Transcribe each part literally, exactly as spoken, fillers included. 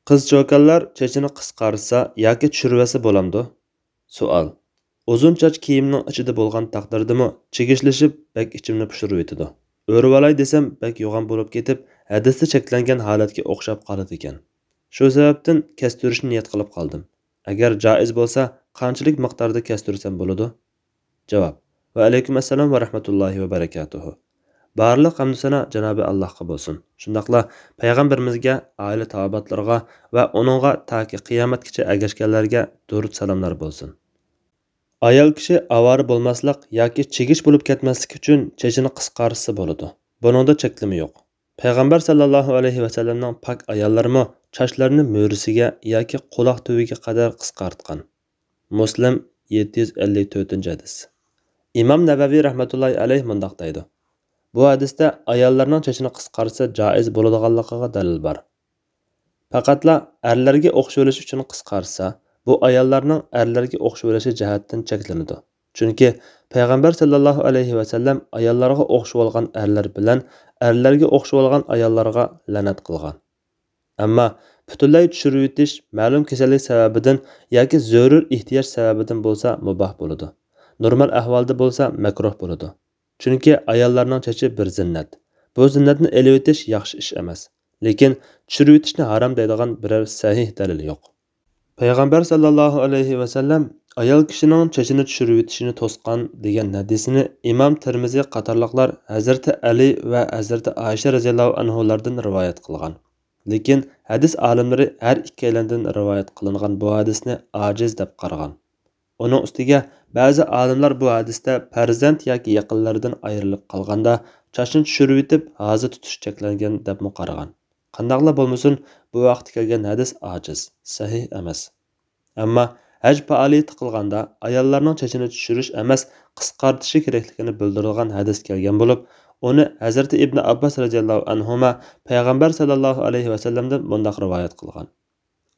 قىز چوكانلار چېچىنى قىسقارتسا ياكى چۈشۈرۈۋەتسە بولامدۇ؟ سوئال. ئۇزۇن چاچ كىيىمنىڭ ئىچىدە بولغان تەقدىردىمۇ چىگىشلىشىپ بەك ئىچىمنى پۇشۇرۇۋېتىدۇ. ئۆرۈۋالاي دېسەم بەك يوغان بولۇپ كېتىپ، ھەدىستە چەكلەنگەن ھالەتكە ئوخشاپ قالىدىكەن. شۇ سەۋەبتىن كەستۈرۈشنى نىيەت قىلىپ قالدىم. ئەگەر جائىز بولسا، قانچىلىك مىقداردا كەستۈرسەم بولىدۇ؟ جاۋاب. ۋەئەلەيكۇم ئەسسالام ۋە رەھمەتۇللاھى ۋە بەرەكاتۇھۇ. بارلىق ھەمدۇ سانا جانابى ئاللاھقا بولسۇن. شۇنداقلا پەيغەمبىرىمىزگە، ئائىلە تاۋابىئاتلىرىغا ۋە ئۇنىڭغا تاكى قىيامەتكىچە ئەگەشكەنلەرگە دۇرۇت سالاملار بولسۇن. ئايال كىشى ئاۋارە بولماسلىق ياكى چىگىش بولۇپ كەتمەسلىك ئۈچۈن چېچىنى قىسقارتسا بولىدۇ. بۇنىڭدا چەكلىمە يوق. پەيغەمبەر ساللاللاھۇ ئەلەيھى ۋەسەللەمنىڭ پاك ئاياللىرىمۇ چاچلىرىنى مۈرىسىگە ياكى قۇلاق تۈۋىگە قەدەر قىسقارتقان. مۇسلىم، يەتتە يۈز ئەللىك تۆتىنچى ھەدىس. ئىمام نەۋەۋى رەھمەتۇللاھى ئەلەيھ مۇنداق دەيدۇ: بۇ ھەدىستە ئاياللارنىڭ چېچىنى قىسقارتسا جائىز بولىدىغانلىقىغا دەلىل بار. پەقەتلا ئەرلەرگە ئوخشىۋېلىش ئۈچۈن قىسقارتسا، بۇ ئاياللارنىڭ ئەرلەرگە ئوخشىۋېلىشى جەھەتتىن چەكلىنىدۇ. چۈنكى پەيغەمبەر ساللاللاھۇ ئەلەيھى ۋەسەللەم ئاياللارغا ئوخشىۋالغان ئەرلەر بىلەن ئەرلەرگە ئوخشىۋالغان ئاياللارغا لەنەت قىلغان. ئەمما پۈتۈنلەي چۈشۈرۈۋېتىش مەلۇم كېسەللىك سەۋەبىدىن ياكى زۆرۈر ئېھتىياج سەۋەبىدىن بولسا مۇباھ بولىدۇ. نورمال ئەھۋالدا بولسا مەكرۇھ بولىدۇ. چۈنكى ئاياللارنىڭ چېچى بىر زىننەت. بۇ زىننەتنى ئېلىۋېتىش ياخشى ئىش ئەمەس. لېكىن چۈشۈرۈۋېتىشنى ھارام دەيدىغان بىرەر سەھىھ دەلىل يوق. پەيغەمبەر ساللاللاھۇ ئەلەيھى ۋەسەللەم ئايال كىشىنىڭ چېچىنى چۈشۈرۈۋېتىشىنى توسقان دېگەن ھەدىسىنى ئىمام تىرمىزى قاتارلىقلار ھەزرىتى ئەلى ۋە ھەزرىتى ئائىشە رەزىياللاھۇ ئەنھۇلاردىن رىۋايەت قىلغان. لېكىن ھەدىس ئالىملىرى ھەر ئىككىيلەندىن رىۋايەت قىلىنغان بۇ ھەدىسنى ئاجىز دەپ قارىغان. ئۇنىڭ ئۈستىگە بەزى ئالىملار بۇ ھەدىستە پەرزەنت ياكى يېقىنلىرىدىن ئايرىلىپ قالغاندا چاچنى چۈشۈرۈۋېتىپ ھازا تۇتۇش چەكلەنگەن دەپمۇ قارىغان. قانداقلا بولمىسۇن، بۇ ھەقتە كەلگەن ھەدىس ئاجىز، سەھىھ ئەمەس. ئەمما ھەج پائالىيىتى قىلغاندا ئاياللارنىڭ چېچىنى چۈشۈرۈش ئەمەس، قىسقارتىشى كېرەكلىكىنى بىلدۈرىدىغان ھەدىس كەلگەن بولۇپ، ئۇنى ھەزرىتى ئىبنى ئابباس رەزىياللاھۇ ئەنھۇما پەيغەمبەر ساللاللاھۇ ئەلەيھى ۋەسەللەمدىن مۇنداق رىۋايەت قىلغان: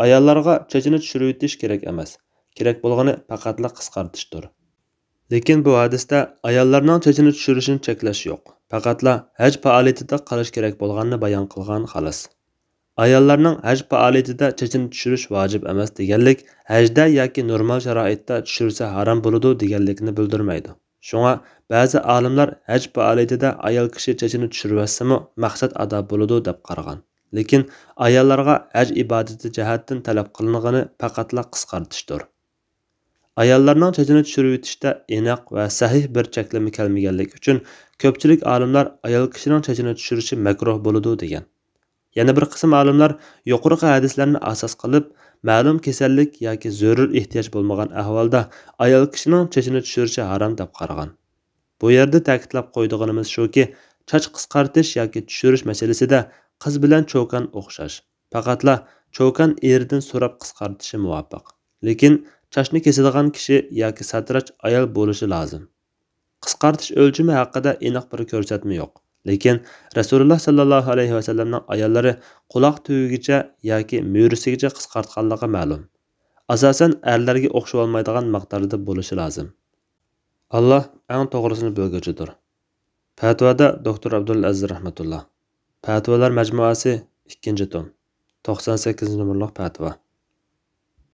ئاياللارغا چېچىنى چۈشۈرۈۋېتىش كېرەك ئەمەس. كېرەك بولغىنى پەقەتلا قىسقارتىشتۇر. لېكىن بۇ ھەدىستە ئاياللارنىڭ چېچىنى چۈشۈرۈشىنى چەكلەش يوق. پەقەتلا ھەج پائالىيىتىدە قىلىش كېرەك بولغاننى بايان قىلغان، خالاس. ئاياللارنىڭ ھەج پائالىيىتىدە چېچىنى چۈشۈرۈش ۋاجىپ ئەمەس دېگەنلىك، ھەجدە ياكى نورمال شارائىتتا چۈشۈرسە ھارام بولىدۇ دېگەنلىكنى بىلدۈرمەيدۇ. شۇڭا بەزى ئالىملار ھەج پائالىيىتىدە ئايال كىشى چېچىنى چۈشۈرۈۋەتسىمۇ مەقسەت ئادا بولىدۇ دەپ قارىغان. لېكىن ئاياللارغا ھەج ئىبادىتى جەھەتتىن تەلەپ قىلىنغىنى پەقەتلا قىسقارتىشتۇر. ئاياللارنىڭ چېچىنى چۈشۈرۈۋېتىشتە ئېنىق ۋە سەھىھ بىر چەكلىمە كەلمىگەنلىكى ئۈچۈن، كۆپچىلىك ئالىملار ئايال كىشىنىڭ چېچىنى چۈشۈرۈشى مەكرۇھ بولىدۇ دېگەن. يەنە بىر قىسىم ئالىملار يۇقىرىقى ھەدىسلەرنى ئاساس قىلىپ، مەلۇم كېسەللىك ياكى زۆرۈر ئېھتىياج بولمىغان ئەھۋالدا ئايال كىشىنىڭ چېچىنى چۈشۈرۈشى ھارام دەپ قارىغان. بۇ يەردە تەكىتلەپ قويىدىغىنىمىز شۇكى، چاچ قىسقارتىش ياكى چۈشۈرۈش مەسىلىسىدە قىز بىلەن چوكان ئوخشاش. پەقەتلا چوكان ئېرىدىن سوراپ قىسقارتىشى مۇۋاپىق. لېكىن چاچنى كېسىدىغان كىشى ياكى ساتىراچ ئايال بولۇشى لازىم. قىسقارتىش ئۆلچىمى ھەققىدە ئېنىق بىر كۆرسەتمە يوق. لېكىن رەسۇلۇللا ساللاللاھۇ ئەلەيھى ۋەسەللەمنىڭ ئاياللىرى قۇلاق تۈۋىگىچە ياكى مۈرىسىگىچە قىسقارتقانلىقى مەلۇم. ئاساسەن ئەرلەرگە ئوخشىۋالمايدىغان مىقداردا بولۇشى لازىم. ئاللا ئەڭ توغرىسىنى بىلگۈچىدۇر. پەتىۋادا دوكتور ئابدۇلئەزىز رەھمەتۇللا. پەتىۋالار مەجمۇئەسى، ئىككىنچى توم، توقسان سەككىزىنچى نومۇرلۇق پەتىۋا.